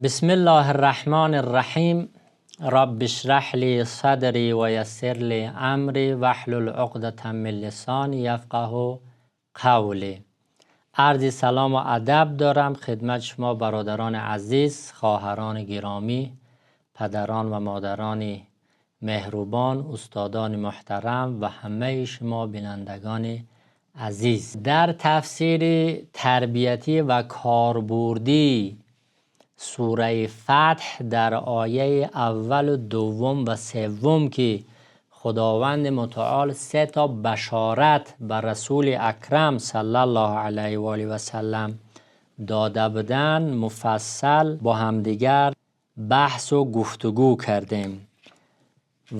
بسم الله الرحمن الرحیم. رب اشرح لی صدری و یسر لی امری واحلل عقدة من لسانی یفقهوا قولی. عرض سلام و ادب دارم خدمت شما برادران عزیز، خواهران گرامی، پدران و مادران مهربان، استادان محترم و همه شما بینندگان عزیز. در تفسیر تربیتی و کاربردی سوره فتح در آیه اول و دوم و سوم که خداوند متعال سه تا بشارت به رسول اکرم صلی الله علیه و آله و سلم داده بودند، مفصل با همدیگر بحث و گفتگو کردیم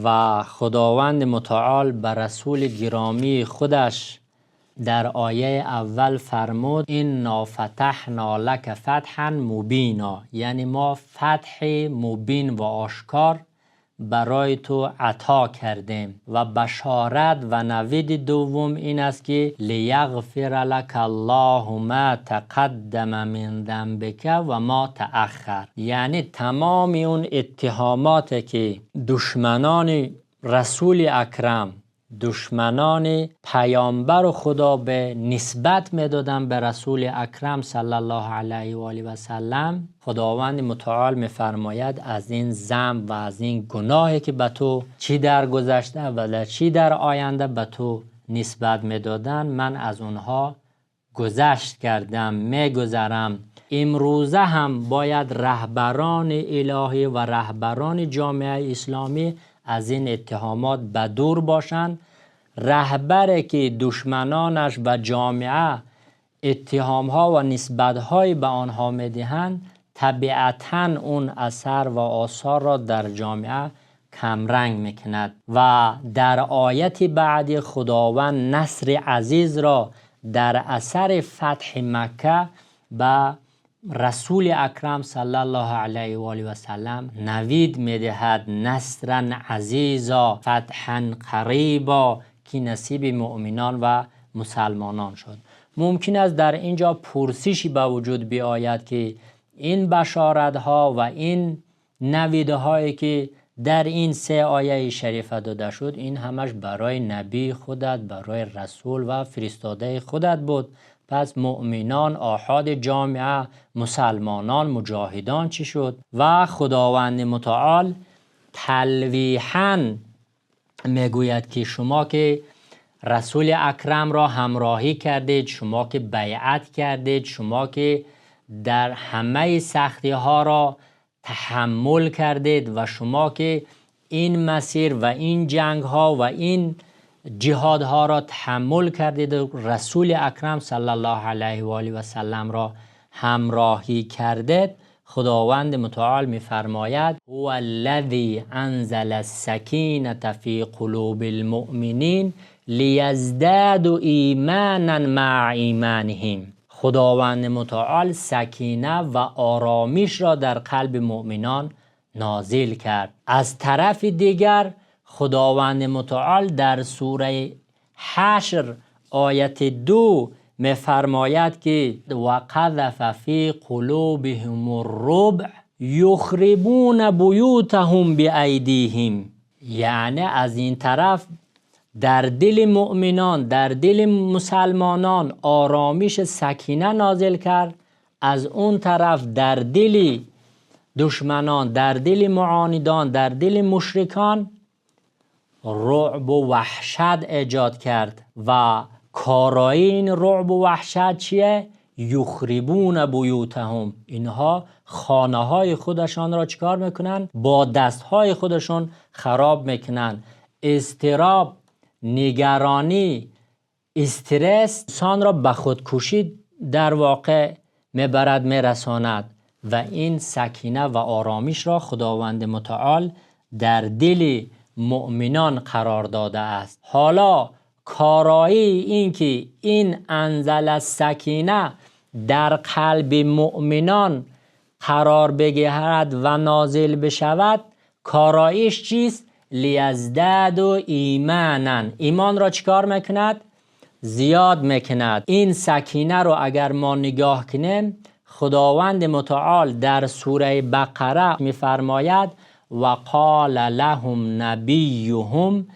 و خداوند متعال به رسول گرامی خودش در آیه اول فرمود: انا فتحنا لک فتحا مبینا، یعنی ما فتح مبین و آشکار برای تو عطا کردیم. و بشارت و نوید دوم این است که لیغفر لک الله ما تقدم من ذنبک و ما تأخر، یعنی تمام اون اتهامات که دشمنان رسول اکرم، دشمنان پیامبر خدا به نسبت میدادن به رسول اکرم صلی الله علیه و آله و سلم، خداوند متعال میفرماید از این ذنب و از این گناهی که به تو چی در گذشته و چی در آینده به تو نسبت میدادن، من از اونها گذشت کردم، میگذرم. امروزه هم باید رهبران الهی و رهبران جامعه اسلامی از این اتهامات بدور باشند. رهبری که دشمنانش و جامعه اتهام ها و نسبت های به آنها میدهند، طبیعتا اون اثر و آثار را در جامعه کمرنگ میکند. و در آیت بعدی خداوند نصر عزیز را در اثر فتح مکه به رسول اکرم صلی الله علیه و آله و سلم نوید میدهد: نصرا عزیزا فتحا قریبا، که نصیب مؤمنان و مسلمانان شد. ممکن است در اینجا پرسشی به وجود بیاید که این بشارت ها و این نویدهایی که در این سه آیه شریفه داده شد، این همش برای نبی خودت، برای رسول و فرستاده خودت بود، پس مؤمنان، آحاد جامعه، مسلمانان، مجاهدان چی شد؟ و خداوند متعال تلویحا میگوید که شما که رسول اکرم را همراهی کردید، شما که بیعت کردید، شما که در همه سختی ها را تحمل کردید و شما که این مسیر و این جنگ ها و این جهادها را تحمل کردید و رسول اکرم صلی الله علیه و آله و سلم را همراهی کردید، خداوند متعال میفرماید: هو الذی انزل السکینة فی قلوب المؤمنین لیزدادوا ایمانا مع ایمانهم. خداوند متعال سکینه و آرامش را در قلب مؤمنان نازل کرد. از طرف دیگر خداوند متعال در سوره حشر آیت 2 میفرماید که و قذف فی قلوبهم الرعب یخربون بیوتهم بایدیهم، یعنی از این طرف در دل مؤمنان، در دل مسلمانان آرامش سکینه نازل کرد، از اون طرف در دل دشمنان، در دل معاندان، در دل مشرکان رعب و وحشت ایجاد کرد. و کارایی این رعب و وحشت چیه؟ یخربون بیوتهم، اینها خانه های خودشان را چیکار میکنن؟ با دست های خودشان خراب میکنن. اضطراب، نگرانی، استرس انسان را به خودکشی در واقع میبرد، میرساند. و این سکینه و آرامش را خداوند متعال در دل مؤمنان قرار داده است. حالا کارایی این که این انزل السکینه در قلب مؤمنان قرار بگیرد و نازل بشود، کاراییش چیست؟ لیزدادوا ایمانا. ایمان را چیکار میکند؟ زیاد میکند. این سکینه رو اگر ما نگاه کنیم، خداوند متعال در سوره بقره می‌فرماید و قال لهم نبیهم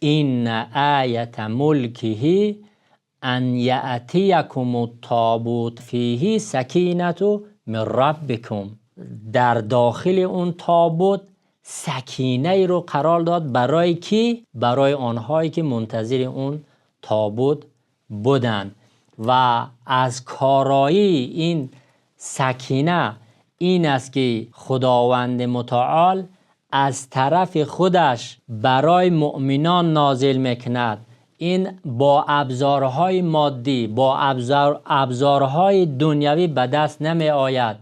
ان آیة ملکه ان یأتیکم التابوت فیه سکینة من ربکم. در داخل اون تابوت سکینه ای رو قرار داد. برای کی؟ برای آنهایی که منتظر اون تابوت بودند. و از کارایی این سکینه این است که خداوند متعال از طرف خودش برای مؤمنان نازل میکند. این با ابزارهای مادی، با ابزارهای دنیوی به دست نمی آید.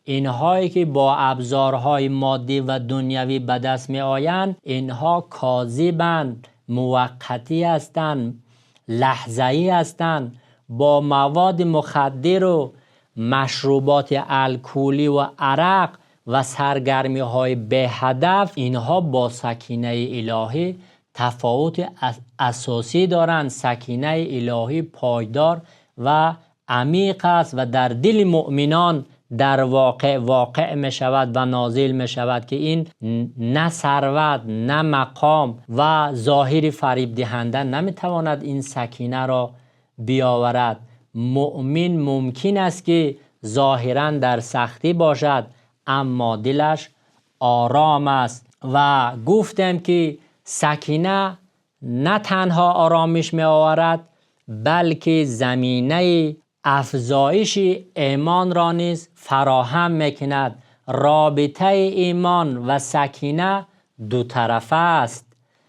اینهایی که با ابزارهای مادی و دنیوی به دست می آیند، اینها کاذبند، موقتی هستند، لحظه‌ای هستند. با مواد مخدر و مشروبات الکلی و عرق و سرگرمی های به هدف، اینها با سکینه الهی تفاوت اساسی دارند. سکینه الهی پایدار و عمیق است و در دل مؤمنان در واقع می شود و نازل می شود که این نه ثروت، نه مقام و ظاهر فریب دهنده نمی تواند این سکینه را بیاورد. مؤمن ممکن است که ظاهرا در سختی باشد، اما دلش آرام است. و گفتم که سکینه نه تنها آرامش می آورد، بلکه زمینه افزایش ایمان را نیز فراهم میکند. رابطه ایمان و سکینه دو طرفه است.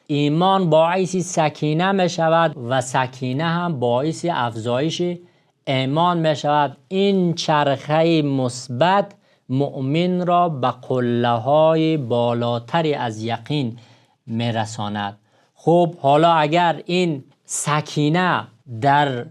ایمان باعث سکینه می شود و سکینه هم باعث افزایش ایمان می شود. این چرخه مثبت مؤمن را به قله های بالاتری از یقین می رساند. خب حالا اگر این سکینه در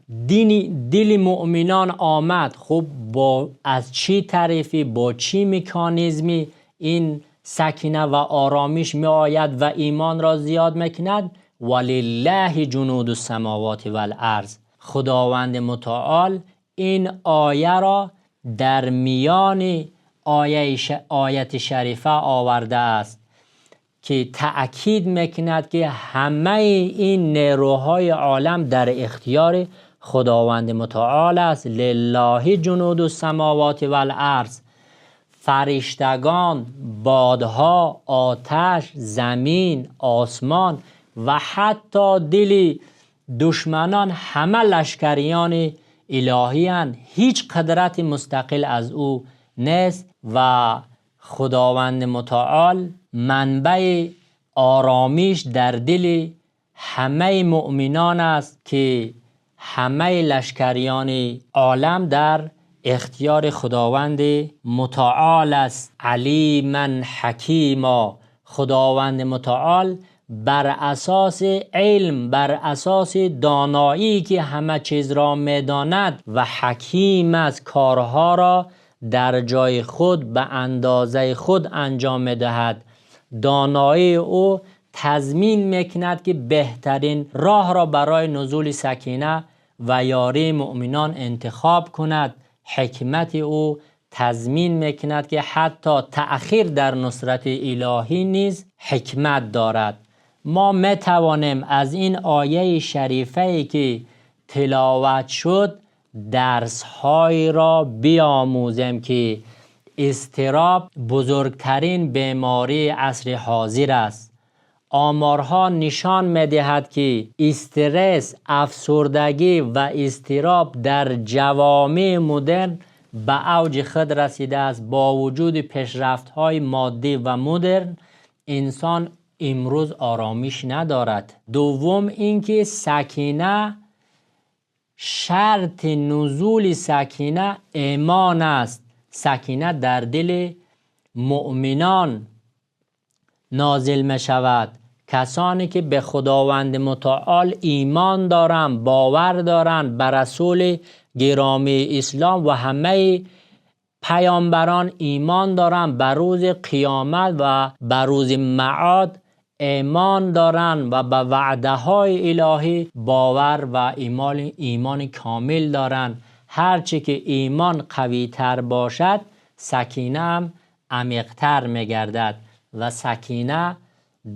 دل مؤمنان آمد، خب با از چی طریفی، با چی مکانیزمی این سکینه و آرامش می آید و ایمان را زیاد میکند؟ ولله جنود السماوات والارض. خداوند متعال این آیه را در میان آیت شریفه آورده است که تأکید میکند که همه این نیروهای عالم در اختیار خداوند متعال است. لله جنود السماوات والارض. فرشتگان، بادها، آتش، زمین، آسمان و حتی دل دشمنان همه لشکریان الهی اند. هیچ قدرت مستقل از او نیست و خداوند متعال منبع آرامش در دل همه مؤمنان است که همه لشکریان عالم در اختیار خداوند متعال است. علیما حکیما. خداوند متعال بر اساس علم، بر اساس دانایی که همه چیز را میداند و حکیم است، کارها را در جای خود به اندازه خود انجام میدهد. دانایی او تضمین میکند که بهترین راه را برای نزول سکینه و یاری مؤمنان انتخاب کند. حکمت او تضمین میکند که حتی تأخیر در نصرت الهی نیز حکمت دارد. ما میتوانیم از این آیه شریفه که تلاوت شد درس های را بیاموزیم که اضطراب بزرگترین بیماری عصر حاضر است. آمارها نشان می‌دهد که استرس، افسردگی و اضطراب در جوامع مدرن به اوج خود رسیده است. با وجود پیشرفت‌های مادی و مدرن، انسان امروز آرامش ندارد. دوم اینکه سکینه، شرط نزول سکینه ایمان است. سکینه در دل مؤمنان نازل می شود. کسانی که به خداوند متعال ایمان دارند، باور دارند، به رسول گرامی اسلام و همه پیامبران ایمان دارند، به روز قیامت و به روز معاد ایمان دارند و به وعده های الهی باور و ایمان کامل دارند. هرچی که ایمان قوی تر باشد، سکینه هم عمیق‌تر می‌گردد و سکینه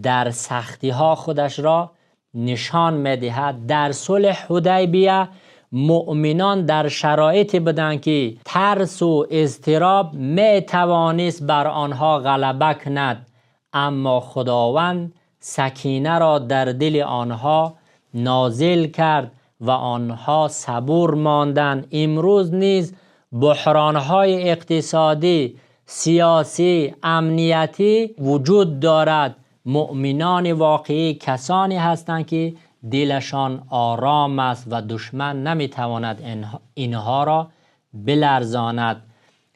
در سختی ها خودش را نشان می‌دهد. در صلح حدیبیه مؤمنان در شرایطی بودند که ترس و اضطراب می‌توانست بر آنها غلبه کند، اما خداوند سکینه را در دل آنها نازل کرد و آنها صبور ماندند. امروز نیز بحران‌های اقتصادی، سیاسی، امنیتی وجود دارد. مؤمنان واقعی کسانی هستند که دلشان آرام است و دشمن نمیتواند اینها را بلرزاند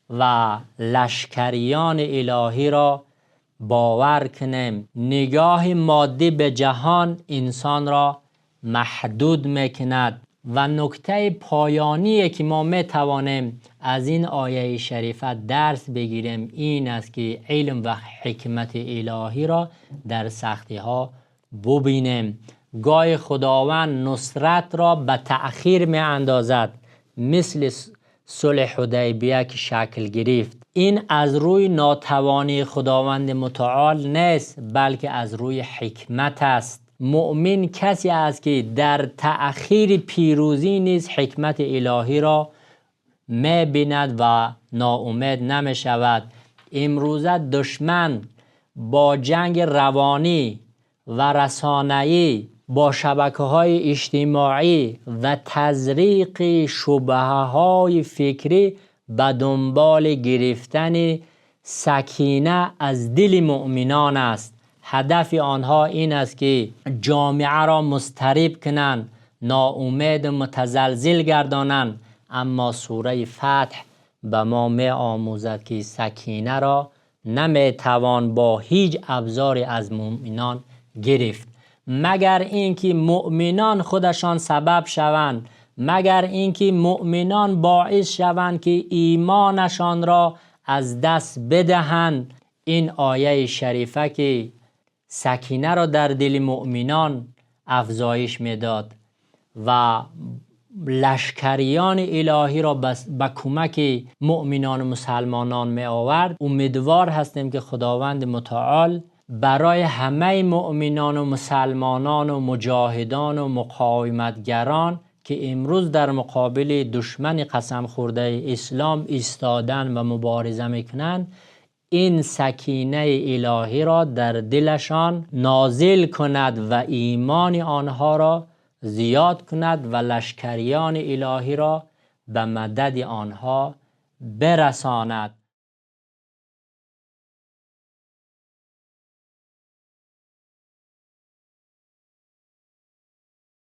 و لشکریان الهی را باور کنیم. نگاه مادی به جهان انسان را محدود میکند و نکته پایانی که ما میتوانیم از این آیه شریفه درس بگیریم این است که علم و حکمت الهی را در سختی ها ببینیم. گاهی خداوند نصرت را به تأخیر می اندازد، مثل صلح حدیبیه که شکل گرفت. این از روی ناتوانی خداوند متعال نیست، بلکه از روی حکمت است. مؤمن کسی است که در تأخیر پیروزی نیز حکمت الهی را می بیند و ناامید نمی شود. امروزه دشمن با جنگ روانی و رسانه‌ای، با شبکه‌های اجتماعی و تزریق شبهه‌های فکری به دنبال گرفتن سکینه از دل مؤمنان است. هدف آنها این است که جامعه را مضطرب کنند، ناامید و متزلزل گردانند. اما سوره فتح به ما می آموزد که سکینه را نمی توان با هیچ ابزاری از مؤمنان گرفت، مگر اینکه مؤمنان خودشان سبب شوند، مگر اینکه مؤمنان باعث شوند که ایمانشان را از دست بدهند. این آیه شریفه که سکینه را در دل مؤمنان افزایش میداد و لشکریان الهی را به کمک مؤمنان و مسلمانان می آورد. امیدوار هستیم که خداوند متعال برای همه مؤمنان و مسلمانان و مجاهدان و مقاومتگران که امروز در مقابل دشمن قسم خورده اسلام ایستادن و مبارزه میکنند، این سکینه الهی را در دلشان نازل کند و ایمان آنها را زیاد کند و لشکریان الهی را به مدد آنها برساند.